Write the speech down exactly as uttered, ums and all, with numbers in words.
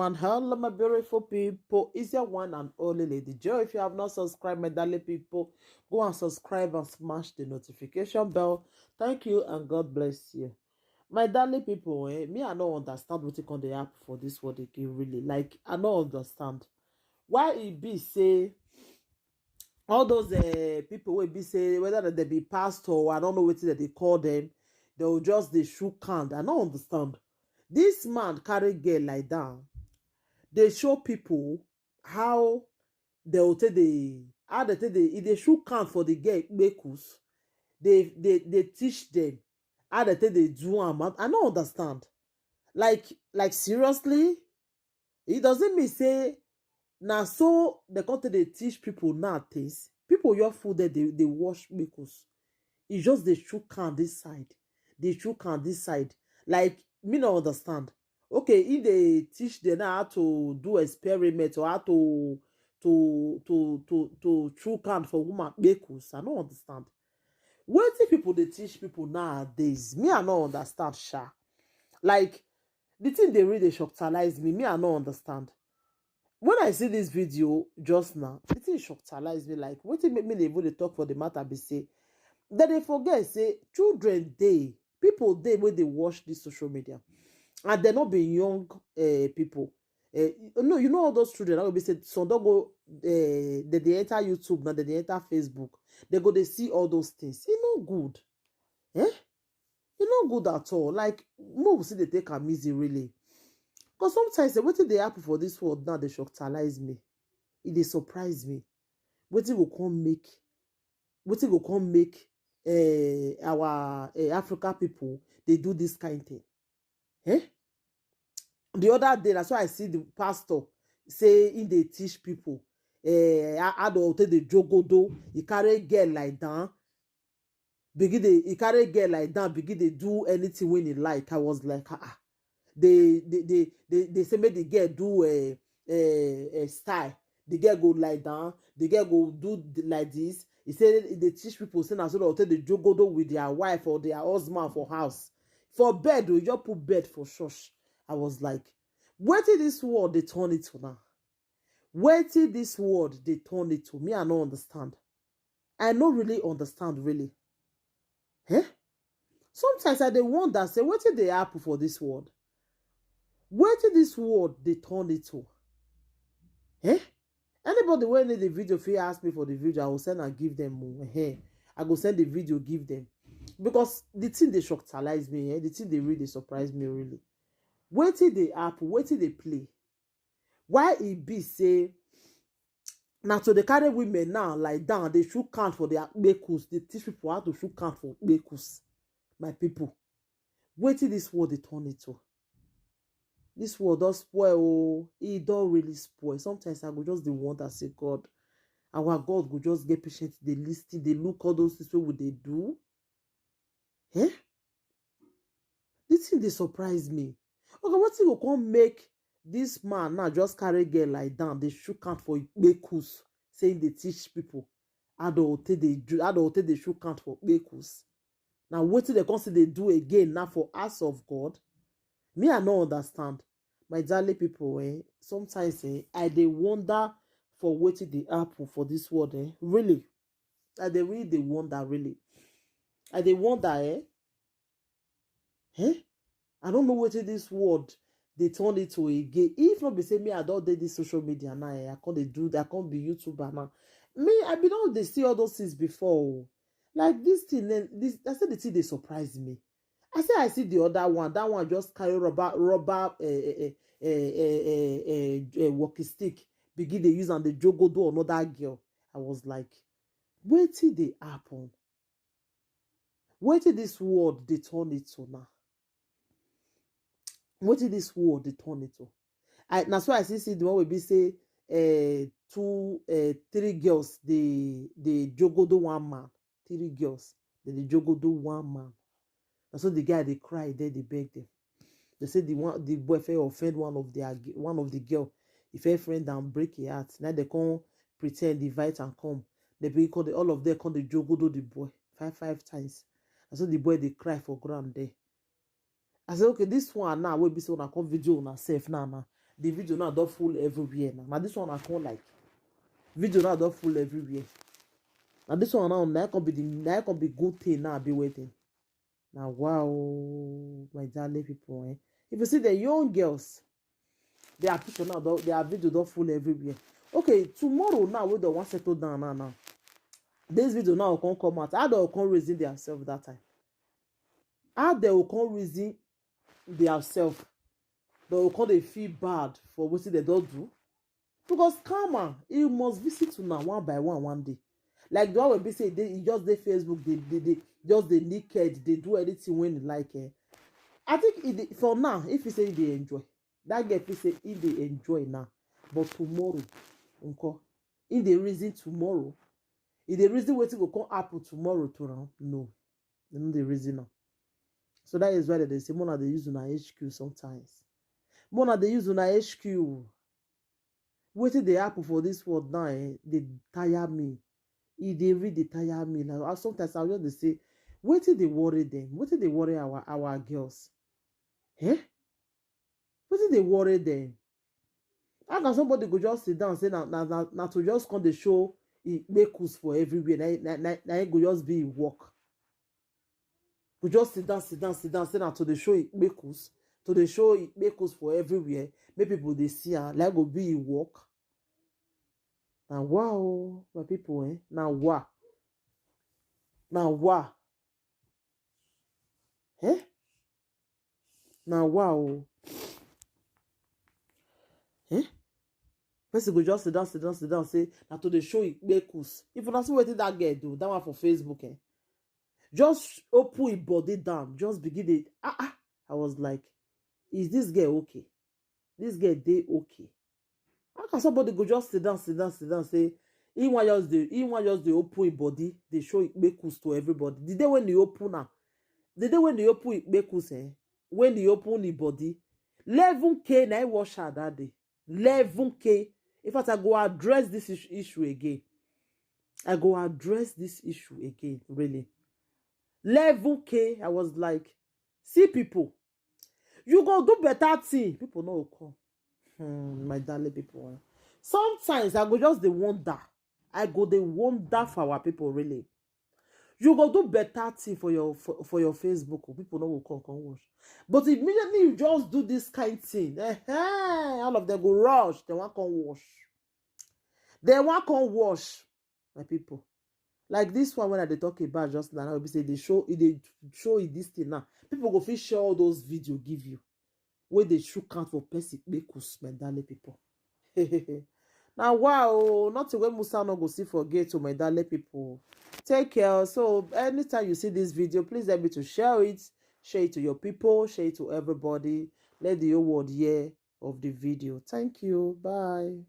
And hello, my beautiful people. It's your one and only Lady Joe. If you have not subscribed, my darling people, go and subscribe and smash the notification bell. Thank you and God bless you. My darling people, eh, me, I don't understand what you can dey happen for this world again, really. Like, I don't understand why e be say all those uh, people will be say whether they be pastor or I don't know what they call them, they will just they shook hand. I don't understand. This man carry girl like that. They show people how they will take the how they take the if they shook hand for the girl bekus. They they they teach them how they take they do am. I don't understand. Like like seriously, it doesn't mean say now so the country they teach people now things. People your food that they, they wash bekus. It's just they shook hand this side. They shook hand this side. Like me not understand. Okay, if they teach them now how to do experiment or how to to to to to shook hand for woman bekus, I don't understand. What if people they teach people nowadays? Me I don't understand, sha. Like the thing they really shockalize me. Me I don't understand. When I see this video just now, the thing shockalize me. Like what it make me they even dey talk for the matter be say that they forget say children they people they when they watch this social media, and they're not being young uh, people. Uh, no, you know all those children. I will be said some don't go. Uh, they, they enter YouTube now. They, they enter Facebook. They go. They see all those things. It's not good. Eh? It's not good at all. Like more see they take am easy really. Because sometimes eh, what did they happen for this world now? They shockalize me. It they surprise me. What it will come make? What it will come make? Uh, our uh, Africa people they do this kind thing. Eh? The other day, that's why I see the pastor say in they teach people. Eh, I don't take the jogodo. He carry girl like that. Begin they he carry girl like that. Begin they do anything when he like. I was like, ah, ah. They they they they, they say make the girl do a a, a style. The girl go lie down. The girl go do like this. He said they teach people say na so they take the jogodo with their wife or their husband for house. For bed, we just put bed for church. I was like, where did this world they turn it to now? Where did this world they turn it to? Me, I don't understand. I don't really understand really. Eh? Sometimes I they wonder, say, what did they happen for this world? Where did this world they turn it to? Eh? Anybody when need the video, if you ask me for the video, I will send and give them more. Eh? I go send the video, give them. Because the thing they shockalize me, eh? The thing they really surprise me really. Where did they happen? Where did they play? Why e be say now so they carry women now like down, they should count for their bekus, they teach people how to should count for bekus. My people, wait till this world they turn it to. This world does spoil, oh, it don't really spoil. Sometimes I go just the wonder say God, our God go just get patient, they listen, they look all those things what would they do? Eh? This thing they surprise me. Okay, what thing go come make this man now just carry girl like down? They should count for bekus, saying they teach people. I don't take they do I don't take they should count for bekus. Now what they come say they do again now for us of God? Me, I don't understand. My darling people, eh? Sometimes eh, I they wonder for what they happen for this world, eh? Really. I they really they wonder really. I they wonder, eh? Eh? I don't know what this world they turn it to again. If not be say me, I don't did this social media now. Eh? I can't they do that. I can't be YouTuber now. Me, I be not they see all those things before. Oh. Like this thing, eh, this I said the thing they surprise me. I say I see the other one. That one just carry rubber, rubber, uh, uh, uh, uh, uh, uh, uh, walking stick. Begin they use and the jogo do another girl. I was like, wait till they happen. Wait till this world they turn it to now. Wait till this world they turn it to. I that's why I see see the one will be say uh, two uh, three girls they they jogo do one man. Three girls. Then they jogo do one man. And so the guy they cry, then they beg them. They say the one the boyfriend offend one of their one of the girl. If a friend and break it out, now they come pretend invite and come. They be call the, all of them come the jogo do the boy five five times. And so the boy they cry for ground there. I said, okay, this one now will be so I come video on herself now now. The video now don full everywhere now. Now this one I can't like. Video now don full everywhere. Now this one now, now can be the now can be good thing now be waiting. Now wow, my darling people. Eh? If you see the young girls, their picture now, don- their video don full everywhere. Okay, tomorrow now we don't want settle down now now. This video now can come out. How they can reason themselves that time? How they will come reason themselves? They will come they feel bad for what they don't do. Because karma, it must visit una one by one one day. Like the one wey be say they e just dey Facebook, they they they just dey naked, they do anything when they like. Eh. I think it dey- for now, if you say they enjoy, that girl fit say if they enjoy now, but tomorrow, unko, if they reason tomorrow, if they reason wetin go come happen tomorrow to am, no, they no dey reason am. So that is why they dey say mona dey use una H Q sometimes. Mona dey use una H Q. Wetin dey happen for this world now eh, dey tire me. E dey really dey tire me. Like I sometimes I just dey say, wetin dey worry them? Wetin dey worry our our girls? Eh? Wetin dey worry them? How can somebody go just sit down say na na na, na to just come dey show e kpekus for everywhere? Na na na na im go just be im work. Go just sit down, sit down, sit down. Say na to dey show e kpekus, to dey show e kpekus for everywhere. Make people dey see am. Like go be e work. Na wa o, my people, eh? Na wa. Na wa. Eh? Na wa o. Eh? Person go just sit down, sit down, sit down. Say na to dey show e kpekus. If una see wetin that girl do, that one for Facebook, eh? Just open e body down, just begin dey ah ah. I was like, is this girl okay? This girl dey okay? How can somebody go just sit down, sit down, sit down, say he wan just dey he wan just dey open e body, dey show e kpekus to everybody? The day when e open am, the day when e open e kpekus, eh, when e open e body, eleven K na im watch her that day. Eleven K. In fact, I go address this is- issue again. I go address this issue again, really. Eleven K, I was like, see people, you go do better thing. People no go come. Hmm, my darling people. Eh. Sometimes I go just dey wonder. I go dey wonder for our people, really. You go do better thing for your for, for your Facebook. Oh, people no go come come watch. But immediately you just do this kind thing, eh, eh, all of them go rush. They want come watch. They want come watch. My people, like this one when I dey talk about just now, we say they show e dey show e this thing now. People go fit share all those video give you. Wey dey shook out for person kpekus, my darling people. Now wow, nothing wey Musa no go see for gate to my darling people. Take care. So anytime you see this video, please help me to share it. Share it to your people. Share it to everybody. Let the whole world hear of the video. Thank you. Bye.